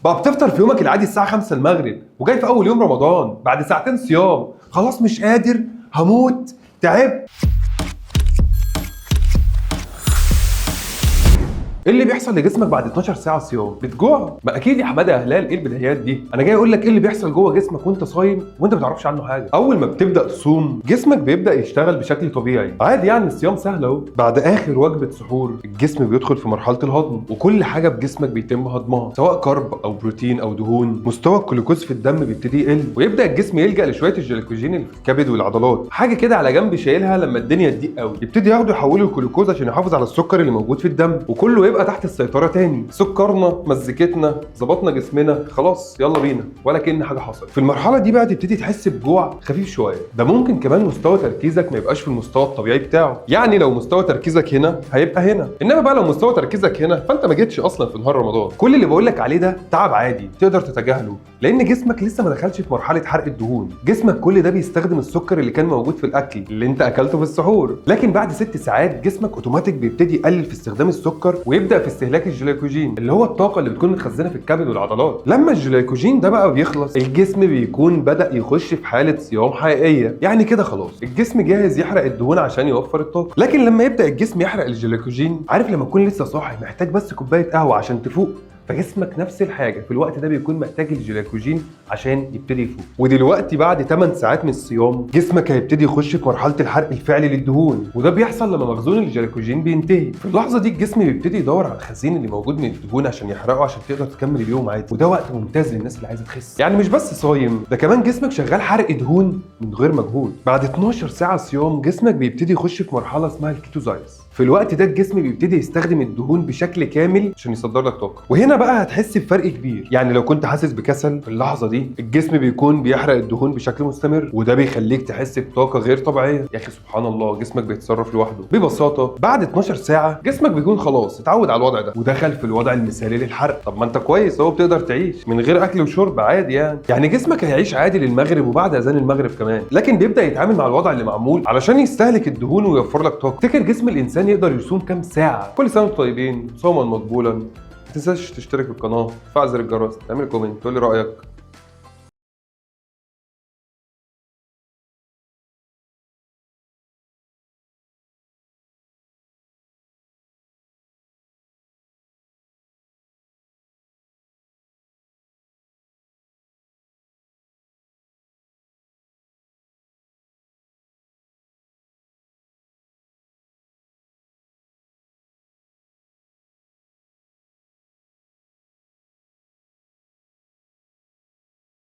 بقى بتفطر في يومك العادي الساعة 5 المغرب، وجاي في اول يوم رمضان بعد ساعتين صيام، خلاص مش قادر، هموت، تعبت. ايه اللي بيحصل لجسمك بعد 12 ساعة صيام؟ بتجوع؟ ما اكيد يا حمادة يا هلال. ايه البديهيات دي؟ انا جاي اقول لك ايه اللي بيحصل جوه جسمك وانت صايم وانت ما تعرفش عنه حاجة. اول ما بتبدا تصوم جسمك بيبدا يشتغل بشكل طبيعي عادي، يعني الصيام سهل اهو. بعد اخر وجبة سحور الجسم بيدخل في مرحلة الهضم، وكل حاجة في جسمك بيتم هضمها سواء carb او بروتين او دهون. مستوى الجلوكوز في الدم بيبتدي يقل، ويبدا الجسم يلجا لشويه الجلوكوجين اللي في الكبد والعضلات، حاجة كده على جنب شايلها لما الدنيا تضيق قوي. يبتدي ياخده يحوله الجلوكوز عشان يحافظ على السكر اللي موجود في الدم، وكله يبقى تحت السيطرة تاني. سكرنا، مزيكتنا، ظبطنا جسمنا، خلاص يلا بينا، ولا كأن حاجة حصلت. في المرحلة دي بقى تبتدي تحس بجوع خفيف شوية. ده ممكن كمان مستوى تركيزك ما يبقاش في المستوى الطبيعي بتاعه، يعني لو مستوى تركيزك هنا هيبقى هنا، انما بقى لو مستوى تركيزك هنا فانت ما جيتش اصلا في نهار رمضان. كل اللي بقول لك عليه ده تعب عادي تقدر تتجاهله، لان جسمك لسه ما دخلش في مرحلة حرق الدهون. جسمك كل ده بيستخدم السكر اللي كان موجود في الاكل اللي انت اكلته في السحور، لكن بعد 6 ساعات جسمك اوتوماتيك بيبتدي يقلل في استخدام السكر ويبدا في استهلاك الجليكوجين اللي هو الطاقة اللي بتكون متخزنه في الكبد والعضلات. لما الجليكوجين ده بقى بيخلص الجسم بيكون بدا يخش في حاله صيام حقيقية، يعني كده خلاص الجسم جاهز يحرق الدهون عشان يوفر الطاقة. لكن لما يبدا الجسم يحرق الجليكوجين، عارف لما تكون لسه صاحي محتاج بس كوباية قهوة عشان تفوق، فجسمك نفس الحاجة في الوقت ده بيكون محتاج الجليكوجين عشان يبتدي يفوق. ودلوقتي بعد 8 ساعات من الصيام جسمك هيبتدي يخش في مرحلة الحرق الفعلي للدهون، وده بيحصل لما مخزون الجليكوجين بينتهي. في اللحظة دي الجسم بيبتدي يدور على الخزين اللي موجود من الدهون عشان يحرقه عشان تقدر تكمل اليوم عادي. وده وقت ممتاز للناس اللي عايزه تخس، يعني مش بس صايم، ده كمان جسمك شغال حرق دهون من غير مجهود. بعد 12 ساعة صيام جسمك بيبتدي يخش في مرحلة اسمها الكيتوزايز. في الوقت ده الجسم بيبتدي يستخدم الدهون بشكل كامل عشان يصدر لك طاقة، وهنا بقى هتحس بفرق كبير. يعني لو كنت حاسس بكسل في اللحظة دي الجسم بيكون بيحرق الدهون بشكل مستمر، وده بيخليك تحس بطاقة غير طبيعية. يا اخي سبحان الله، جسمك بيتصرف لوحده ببساطة. بعد 12 ساعة جسمك بيكون خلاص اتعود على الوضع ده ودخل في الوضع المثالي للحرق. طب ما انت كويس اهو، بتقدر تعيش من غير اكل وشرب عادي، يعني جسمك هيعيش عادي للمغرب وبعد اذان المغرب كمان، لكن بيبدا يتعامل مع الوضع اللي معمول علشان يستهلك الدهون ويوفر لك طاقة. تفتكر جسم الانسان يقدر يصوم كام ساعة؟ كل سنة وانتم طيبين، صوما مقبولا. ما تنساش تشترك في القناة، تفعل زر الجرس، تعمل comment، تقول لي رايك.